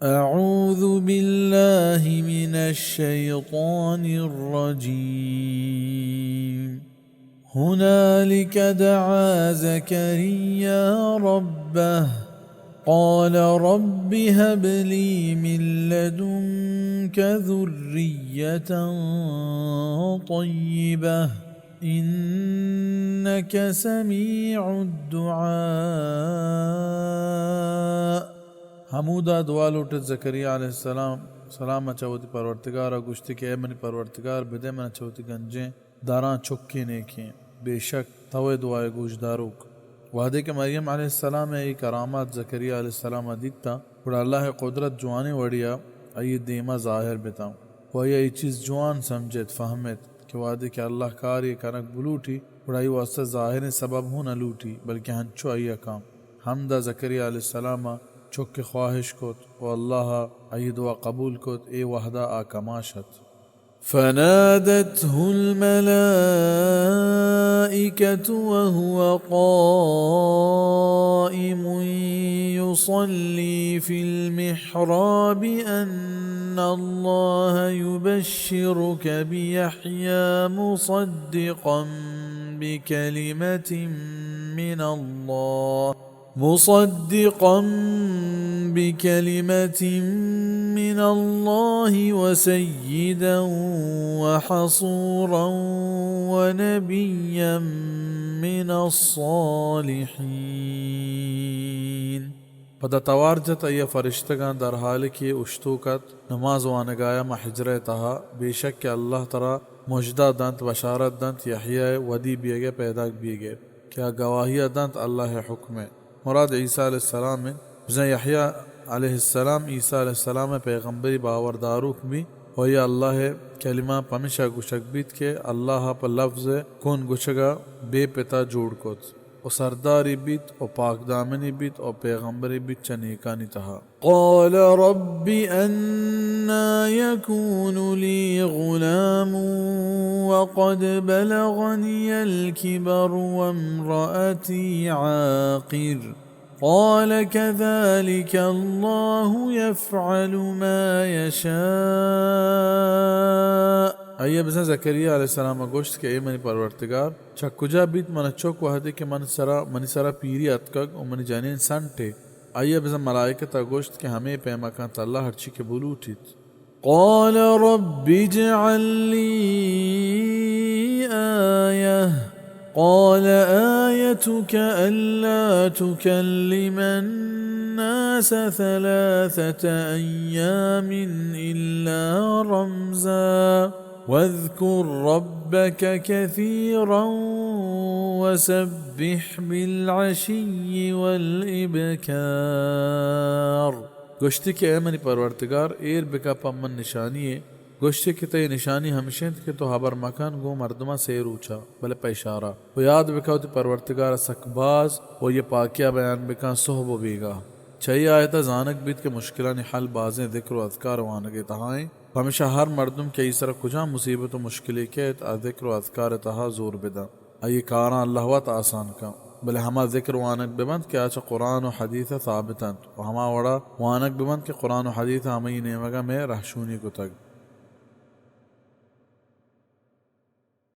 أعوذ بالله من الشيطان الرجيم. هنالك دعا زكريا ربه، قال رب هب لي من لدنك ذرية طيبة، إنك سميع الدعاء. ہمودا دعا لوٹت زکریا علیہ السلام، سلام ءَ چہ وتی پرورتگار ءَ گوشتی کہ اے منی پرورتگار، بدے من چہ وتی گنجیں دراں چکے نیکیں۔ بے شک تو اے دعا ءِ گوش داروک۔ وہدے کہ مریم علیہ السلام ءَ اے کرامات زکریا علیہ السلام ءَ دیتاں، گڑا اللہ ءِ قدرت جوانیں وڑے ءَ آئی ءِ دیم ءَ ظاہر بتاں و آئی ءَ اے چیز جوان سمجھت، فہمت کہ وہدے کہ اللہ کارے کنگ بلوٹی، گڑا آئی واسطہ ظاہریں سبب ہوں نہ لوٹی، بلکہ ہنچو آئی ءَ کاں۔ ہمدا زکریا علیہ السلام ءَ چک ءِ خواہش کت و اللہ ءَ آئی ءِ دعا قبول کت، اے وہدا آ کماش ات۔ فنادته الملائكة وهو قائم يصلي في المحراب أن الله يبشرك بيحيى مصدقا بكلمة من الله، مصدقا بكلمة من الله وسيدا وحصورا ونبيا من الصالحين. پدا توار جت آئی ءَ فرشتگاں، در حالے کہ اوشتوک ات، نماز وانگایا ماں حجرہ ءِ تہا، بے شک کہ اللہ ترا مژدہ دنت، بشارت دنت یحییٰ ءِ ودی بیگ ءِ، پیداک بیگ ءِ، کہ آ گواہی ءَ دنت اللہ ءِ حکم ءِ۔ مراد عیسیٰ علیہ السلام انت۔ بزاں یحییٰ علیہ السلام عیسیٰ علیہ السلام ءِ پیغمبری باور داروک بی و آئی ءَ اللہ ءِ کلمہ پمیشا گوشگ بیت کہ اللہ ءَ پہ لفظ ءِ کن گوشگ ءَ بے پتا جوڑ کت و سردارے بیت و پاکدامنے بیت و پیغمبرے بیت چہ نیکانی تہا۔ قال رب أنى يكون لي غلام وقد بلغني الكبر وامرأتي عاقر قال كذلك الله يفعل ما يشاء۔ آئی ءَ بزاں زکریا علیہ السلام ءَ گوشت کہ اے منی پرورتگار، چہ کجا بیت من ءَ چک وہدے کہ من سرا، منی سرا پیری اتکگ و منی جنین سنٹے؟ آئی ءَ بزاں ملائکت ءَ گوشت کہ ہمے پیمکاں تہ اللہ ہرچی کہ بلوٹیت۔ قال رب اجعل لي آية قال آيتك ألا تكلم الناس ثلاثة أيام إلا رمزا واذكر ربك كثيرا وسبح بالعشي والإبكار۔ گوشتی کہ اے منی پرورتگار، ایر بکا پہ من نشانی یے۔ گوشتی کہ تئی نشانی ہمش انت کہ تو ہبر مکن گوں مردماں سے روچا، بلے پہ اشارہ۔ و یاد بکا وتی پرورتگار سک باز و یہ پاکیا بیان بکن سہب و بیگاہ۔ چہ اے آیتا زانگ بیت کہ مشکلانی حل بازیں ذکر و اذکار وانگے تہا انت۔ پمیشا ہر مردم کہ آئی سرا کجام مصیبت و مشکلے کیت، آ ذکر و اذکار تہا زور بدن۔ آئی کاراں اللہ وت آسان کن، بلے ہما ذکر وانگ بہ بنت کہ آ چہ قرآن و حدیث ء ثابت انت و ہما وڑا وانگ بہ بنت کہ قرآن و حدیث ء ہمائی نیمگ ء مئے رہشونی کتگ۔